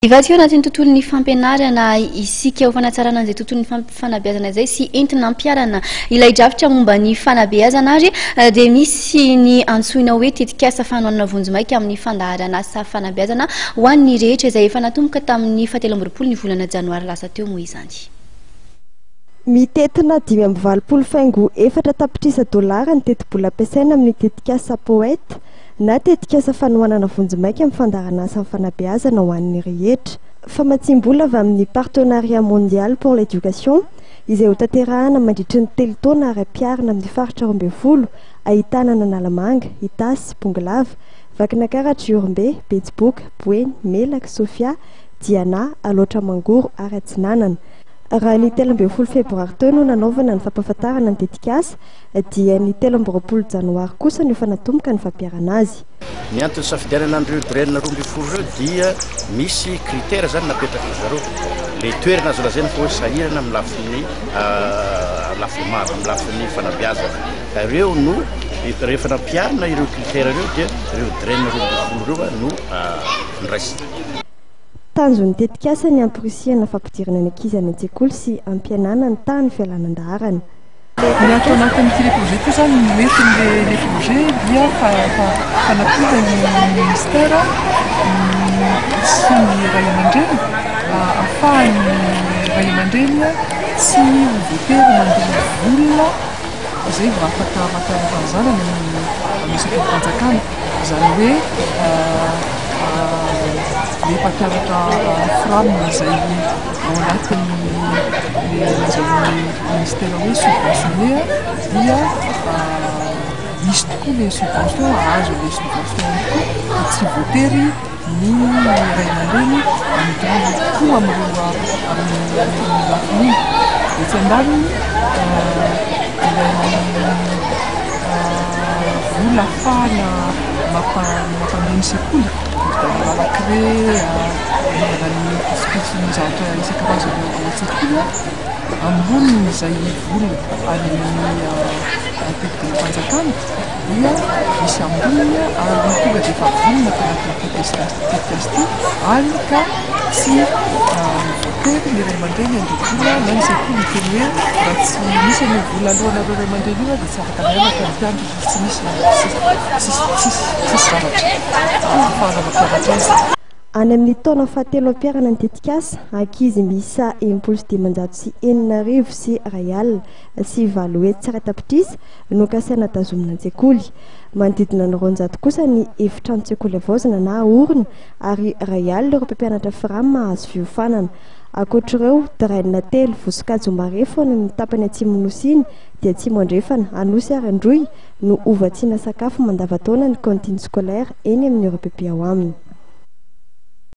Hivadika ao anatin'ny tontolon'ny fampianarana isika ho fanatsarana an'izay tontolon'ny fanabeazana izay sy entina ampiharana ilay drafitra momba ny fanabeazana ary dia misy ny antsoina hoe tetikasa fanohanana vonjimaika amin'ny fandaharanasa fanabeazana ho an'ny rehetra izay efa natomboka tamin'ny fahatelo amby 23 ny volana janoary lasa teo moa izany. Mitentina 85,4 tapitrisa dolara ny tetibola ampiasaina amin'ny tetikasa Poète na tetikasa fanohanana vonjimaika amin'ny fandaharanasa amin'ny fanabeazana ho an'ny rehetra. Famatsiam-bola avy amin'ny Partenariat Mondial pour l'Education izay hotanterahana mandritry ny telo taona ary ampiharina amin'ny faritra 12 ahitana an'Analamanga, Itasy, Bongolava, Vakinankaratra, Ihorombe, Betsiboka, Boeny, Melaky, Sofia, Diana, Alaotra Mangoro ary Atsinanana. Raha ny 13 febroary teo no nanaovana ny fampahafantarana ny tetikasa dia ny 23 janoary kosa no efa natomboka ny fampiharana azy. Ny antony nisafidianana an'ireo DREN 12 ireo dia misy critère zany napetraky ry zareo. Le toerana azo lazaina fa hoe sahirana amin'ny lafiny lafiny maro, amin'ny lafiny fanabeazana. Ka ireo no rehefa nampiharina ireo critère ireo dia ireo DREN 12 ireo no noraisina. Tanjon'ny tetikasa ny hamporisihana fampidirana ny ankizy any an-tsekoly sy hampihenana ny tahan'ny fialana an-daharana. Ny ato anatin'ity le projet ity izany ny hoentin'le le projet dia fanampiana ny ministère sy ny ray aman-dreny ahafahan'ny ray aman-dreny tsy ho voatery mandoa vola izay vao afaka mampianatra ny zanany amin'ny sekolim-panjakana. Izany hoe le mpampianatra fram izay ao anatin'ny le lazain'ny ministera hoe subventionné dia misy tokoa le subvention, azo le subvention ihany koa fa tsy voatery ny ray aman-dreny handoa koa amin'ireo amin'ny lafiny iny. Etsy andaniny ilay vola ahafahana mampandeha ny sekoly, fividianana lakile, anaovana ny pitsopitson'ny zavatra isan-karazany ao an-tsekoly, ambonin'izay vola any amin'ny tetibolam-panjakana dia misy amboniny ary tonga dia efa vonona tao anatin'ity tetikasa ity, hany ka tsy voatery ny ray aman-dreny handoa vola na ny sekoly hiteny hoe raha tsy misy an'io vola aloanareo ray aman-dreny io dia tsy afaka mianatra ny mpianatra satria tsy misy tsisy zavatra ahafahana mampianatra azy. Any amin'ny taona fahatelo ampiharana ny tetikasa, ankizy miisa 160 160 tapitrisa no kasaina tazomina an-tsekoly. Manodidina ny 200 kosa ny efitranon-tsekoly havaozina na haorina ary 1000 ireo mpampianatra Fram hahazo fiofanana. Ankoatr'ireo, DREN telo voasokajy ho marefo any amin'ny tapany atsimon'ny Nosy iny dia Atsimo Andrefana, Anosy ary Androy no hovatsiana sakafo mandavantaona ny cantine scolaire eny amin'ny EPP ao aminy.